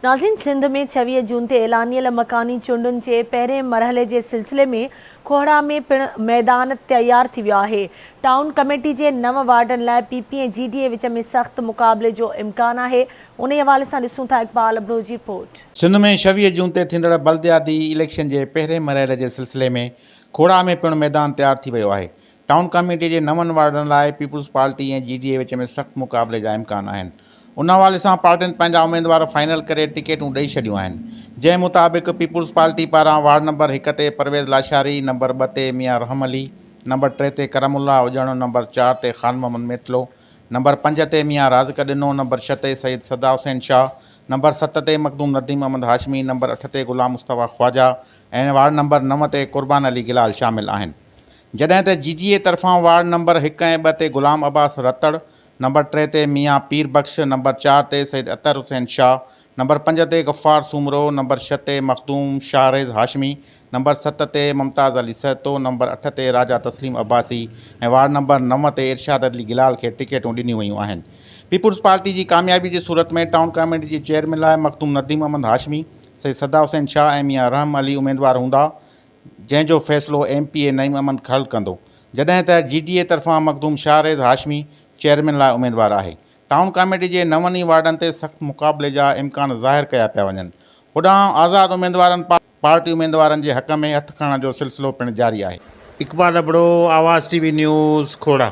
ناظرين سنڌ ۾ 26 جون تي اعلانيل مڪاني چونڊن جي پهرين مرحلي جي سلسلي ۾ کوهڙا ۾ پڻ ميدان تيار ٿي ويو آهي. ٽائون ڪميٽي جي نو وارڊن لاء پي پي ۽ جي ڊي اي وچ ۾ سخت مقابلي جو امڪان آهي. انهي حوالي سان ڏسون ٿا اقبال ابڙو جي رپورٽ. سنڌ ۾ 26 جون تي ٿيندڙ بلدياتي اليڪشن جي پهرين مرحلي جي سلسلي ۾ کوڙا ۾ پڻ ميدان تيار ٿي ويو آهي. ٽائون ڪاميٽي جي نون وارڊن لاء پيپلز پارٽي ۽ جي ڊي اي وچ ۾ سخت مقابلي جا امڪان آهن. ان حوالي سان پارٽين پنهنجا اميدوار فائنل ڪري ٽڪيٽون ڏئي ڇڏيون آهن. جنهن مطابق پيپلز پارٽي پاران وارڊ نمبر هڪ تي پرويز لاشاري، نمبر ٻه تي ميان رحم علي، نمبر ٽي تي ڪرم الله اڄڻ، نمبر چار تي خان محمد ميتلو، نمبر پنج تي ميان رازق ڏنو، نمبر ڇهه تي سيد صدا حسين شاهه، نمبر ست تي مخدوم نديم احمد هاشمي، نمبر اٺ تي غلام مصطفيٰ خواجه ۽ وارڊ نمبر نو تي قربان علي گلال شامل آهن. جڏهن ته جي ڊي اي طرفان وارڊ نمبر هڪ ۽ ٻه تي غلام عباس رتڙ، نمبر ٽي تي ميان پير بخش، نمبر چار تي سيد اطهر حسين شاهه، نمبر پنج تي غفار سومرو، نمبر ڇهه تي مخدوم شاهريز هاشمي، نمبر ست تي ممتاز علي سهتو، نمبر اٺ تي راجا تسليم عباسي ۽ وارڊ نمبر نو تي ارشاد علي گلال کي ٽڪيٽون ڏنيون ويون آهن. پيپلز پارٽي جي ڪاميابي جي صورت ۾ ٽائون ڪاميٽي جي چيئرمين لاء مخدوم نديم احمد هاشمي، سيد صدا حسين شاهه ۽ ميان رحم علي اميدوار هوندا. جنهن جو فيصلو M P A Naeem Ahmed Kharal ڪندو، جڏهن ته جي ڊي اي طرفان مخدوم شاهه ريز هاشمي چيئرمين لاء اميدوار آهي. ٽائون ڪاميٽي جي نون ئي وارڊن تي سخت مقابلي جا امڪان ظاهر ڪيا پيا وڃن. هوڏانهن آزاد اميدوارن پارٽي اميدوارن جي حق ۾ هٿ کڻڻ جو سلسلو پڻ جاري آهي. Iqbal Abro, Awaz T V news, Khora.